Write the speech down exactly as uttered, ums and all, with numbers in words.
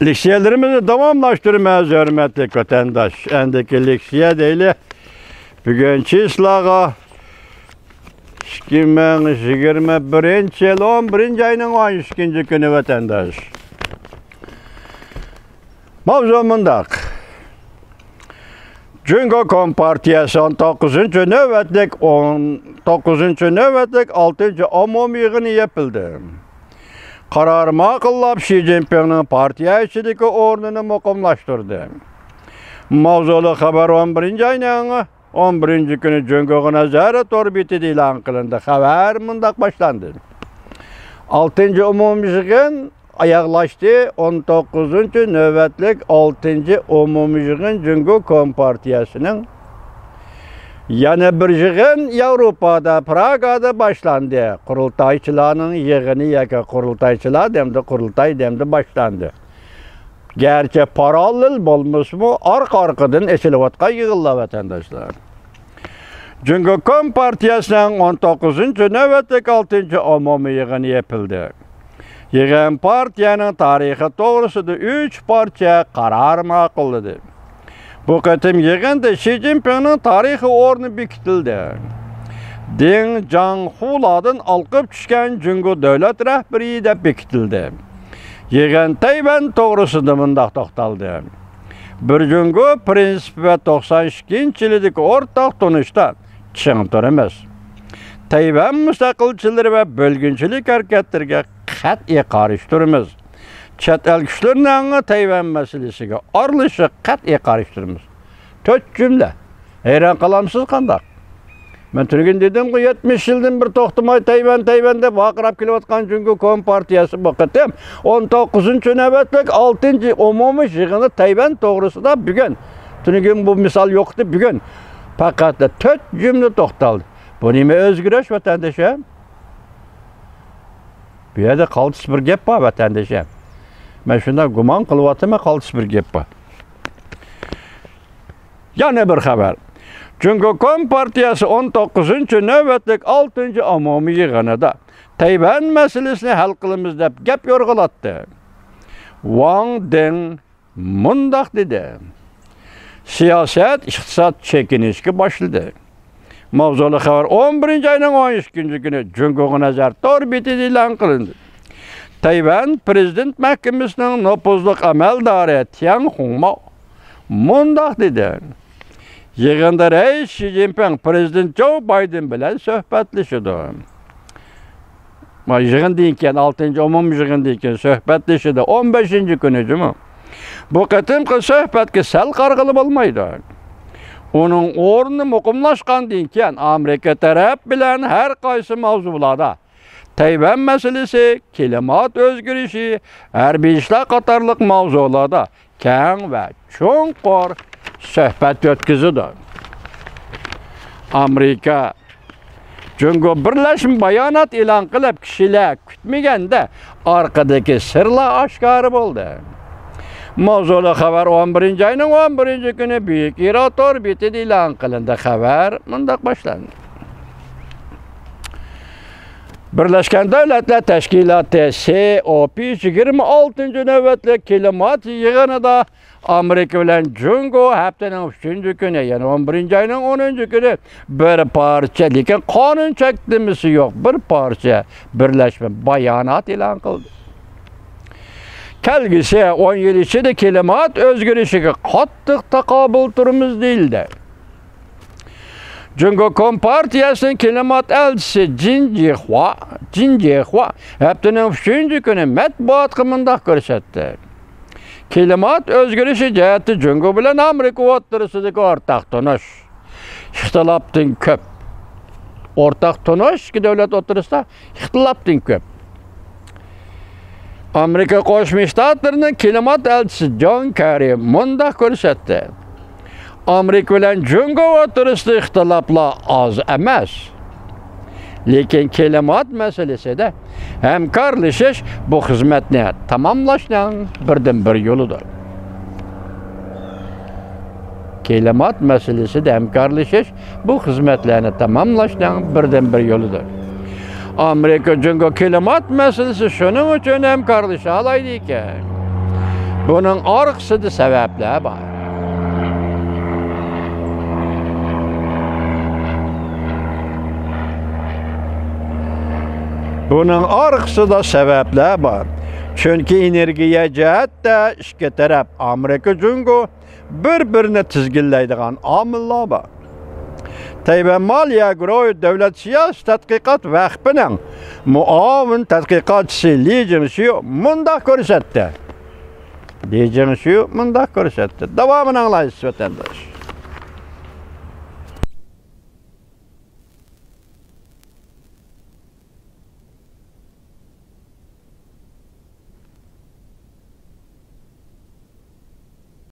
لېكسىيەلىرىمىزنى داۋاملاشتۇرىمىز، ھۆرمەتلىك ۋەتەنداش. ئەندىكى لېكسىيە دەيلى. بۈگۈن چىسلاغا ئىككى مىڭ يىگىرمە بىرىنچى يىل ئون بىرىنچى ئاينىڭ ئون ئىككىنچى كۈنى، ۋەتەنداش. ماۋزۇ مۇنداق. جۇڭگو كومپارتىيەسى ئون توققۇزىنچى نۆۋەتلىك، ئون توققۇزىنچى نۆۋەتلىك ئالتىنچى ئومۇمىي يىغىنى يېپىلدى. قارار ماقۇللاپ، شى جىنپىڭنىڭ پارتىيە ئىچىدىكى ئورنىنى مۇقىملاشتۇردى. ماۋزۇلۇق خەۋەر ئون بىرىنچى ئاينىڭ ئون بىرىنچى كۈنى جۇڭگوغا نەزەر تور بېتىدە ئېلان قىلىندى. خەۋەر مۇنداق باشلاندى. ئالتىنچى ئومۇميىغىن ئاياغلاشتى. ئون توققۇزىنچى نۆۋەتلىك ئالتىنچى ئومۇميىغىن جۇڭگو كومپارتىيەسىنىڭ يەنە بىر يىغىن ياۋروپادا، پراگادا باشلاندى. قۇرۇلتايچىلارنىڭ يىغىنى ياكى قۇرۇلتايچىلار دەمدە، قۇرۇلتاي دەمدە باشلاندى. گەرچە پاراللېل بولمىسىمۇ، ئارقا-ئارقىدىن ئېچىلىۋاتقان يىغىنلار، ۋەتەنداشلار. جۇڭگو كومپارتىيەسىنىڭ ئون توققۇزىنچى نۆۋەتلىك ئالتىنچى ئومۇمىي يىغىنى يېپىلدى. يىغىن پارتىيەنىڭ تارىخى توغرىسىدا ئۈچ پارچە قارار ماقۇللىدى. بۇ قېتىم يىغىندا شى جىنپىڭنىڭ تارىخىي ئورنى بېكىتىلدى. دېڭ جاڭخۇلاردىن ئالقىپ چۈشكەن جۇڭگو دۆلەت رەھبىرى دەپ بېكىتىلدى. يىغىن تەيۋەن توغرىسىدا مۇنداق توختالدى. بىر جۇڭگو پىرىنسىپى ۋە توقسان ئىككىنچى يىلىدىكى ئورتاق تونۇشتا چىڭ تۇرىمىز. تەيۋەن مۇستەقىلچىلىرى ۋە بۆلگۈنچىلىك ھەرىكەتلىرىگە قەتئىي قارشى تۇرىمىز. چەت ئەل كۈچلىرىنىڭ تەيۋەن مەسىلىسىگە ئارىلىشىشىغا قەتئىي قارشى تۇرىمىز. تۆت جۈملە. ھەيران قالامسىز قانداق؟ مەن تۈنۈگۈن دېدىمغۇ، يەتمىش يىلدىن بېرى توختىماي تەيۋەن، تەيۋەن دەپ ۋارقىراپ كېلىۋاتقان جۇڭگو كومپارتىيەسى بۇ قېتىم ئون توققۇزىنچى نۆۋەتلىك ئالتىنچى ئومۇمىي يىغىنى تەيۋەن توغرىسىدا بۈگۈن، تۈنۈگۈن بۇ مىسال يوق ئىدى، بۈگۈن پەقەت تۆت جۈملە توختالدى. بۇ نېمە ئۆزگىرىش، ۋەتەندىشىم؟ بۇ يەردە قالتىس بىر گەپ بار، ۋەتەندىشىم. مەن شۇنداق گۇمان قىلىۋاتىمەن، قالتىس بىر گەپ بار. يەنە بىر خەۋەر. جۇڭگو كومپارتىيەسى ئون توققۇزىنچى نۆۋەتلىك ئالتىنچى ئومۇمىي يىغىنىدا تەيۋەن مەسىلىسىنى ھەل قىلىمىز دەپ گەپ يورغىلاتتى. ۋاڭ دېڭ مۇنداق دېدى: سىياسەت، ئىقتىساد چېكىنىشكە باشلىدى. ماۋزۇلۇق خەۋەر ئون بىرىنچى ئاينىڭ ئون ئىككىنچى كۈنى جۇڭگوغا نەزەر تور بېتىدە ئېلان قىلىندى. تەيۋەن پىرېزىدېنت مەھكىمىسىنىڭ نوپۇزلۇق ئەمەلدارى تياڭ خۇڭماۋ مۇنداق دېدى: يىغىندا رەئىس شى جىنپىڭ پىرېزىدېنت جو بايدېن بىلەن سۆھبەتلىشىدۇ. ما يىغىندىن كېيىن، ئالتىنچى ئومۇمىي يىغىندىن كېيىن سۆھبەتلىشىدۇ. ئون بەشىنچى كۈنى جۇمۇ. بۇ قېتىمقى سۆھبەتكە سەل قارىغىلى بولمايدۇ. ئۇنىڭ ئورنى مۇقىملاشقاندىن كېيىن، ئامېرىكا تەرەپ بىلەن ھەر قايسى ماۋزۇلاردا، تەيۋەن مەسىلىسى، كىلىمات ئۆزگىرىشى، ھەربىي ئىشلار قاتارلىق ماۋزۇلاردا كەڭ ۋە چوڭقۇر سۆھبەت ئۆتكۈزىدۇ. ئامېرىكا جۇڭگو بىرلەشمە بايانات ئېلان قىلىپ، كىشىلەر كۈتمىگەندە ئارقىدىكى سىرلار ئاشكارا بولدى. ماۋزۇلۇق خەۋەر ئون بىرىنچى ئاينىڭ ئون بىرىنچى كۈنى بۈيۈك ئىرا تور بېتىدە ئېلان قىلىندى. خەۋەر مۇنداق باشلاندى. بىرلەشكەن دۆلەتلەر تەشكىلاتى، سى ئو پى، يىگىرمە ئالتىنچى نۆۋەتلىك كىلىمات يىغىنىدا ئامېرىكا بىلەن جۇڭگو ھەپتىنىڭ ئۈچىنچى كۈنى، يەنى ئون بىرىنچى ئاينىڭ ئونىنچى كۈنى بىر پارچە، لېكىن قانۇن چەكلىمىسى يوق، بىر پارچە بىرلەشمە بايانات ئېلان قىلدى. كەلگۈسى ئون يىل ئىچىدە كىلىمات ئۆزگىرىشىگە قاتتىق تاقابىل تۇرىمىز، دېيىلدى. جۇڭگو كومپارتىيەسىنىڭ كىلىمات ئەلچىسى جىن جىخۇا، جىن جىخۇا ھەپتىنىڭ ئۈچىنچى كۈنى مەتبۇئاتقا مۇنداق كۆرسەتتى: كىلىمات ئۆزگىرىشى جەھەتتە جۇڭگو بىلەن ئامېرىكا ئوتتۇرىسىدىكى ئورتاق تونۇش، ئىختىلاپتىن كۆپ. ئورتاق تونۇش ئىككى دۆلەت ئوتتۇرىسىدا ئىختىلاپتىن كۆپ. ئامېرىكا قوشما شتاتلىرىنىڭ كىلىمات ئەلچىسى جون كېررى مۇنداق كۆرسەتتى: ئامېرىكا بىلەن جۇڭگو ئوتتۇرىسىدا ئىختىلاپلار ئاز ئەمەس. لېكىن كىلىمات مەسىلىسىدە ھەمكارلىشىش بۇ خىزمەتنى تاماملاشنىڭ بىردىنبىر يولىدۇر. كىلىمات مەسىلىسىدە ھەمكارلىشىش بۇ خىزمەتلەرنى تاماملاشنىڭ بىردىنبىر يولىدۇر. ئامېرىكا جۇڭگو كىلىمات مەسىلىسى شۇنىڭ ئۈچۈن ھەمكارلىشالايدىكەن. بۇنىڭ ئارقىسىدا سەۋەبلەر بار. بۇنىڭ ئارقىسىدا سەۋەبلەر بار. چۈنكى ئېنېرگىيە جەھەتتە ئىككى تەرەپ، ئامېرىكا، جۇڭگو، بىر-بىرىنى تىزگىنلەيدىغان ئامىللار بار. تەيۋەن مالىيە گۇرۇھى دۆلەت سىياسىي تەتقىقات ۋەقپىنىڭ مۇئاۋىن تەتقىقاتچىسى لى جىڭشيۇ مۇنداق كۆرسەتتى. لى جىڭشيۇ مۇنداق كۆرسەتتى. داۋامىنى ئاڭلايسىز، ۋەتەنداش.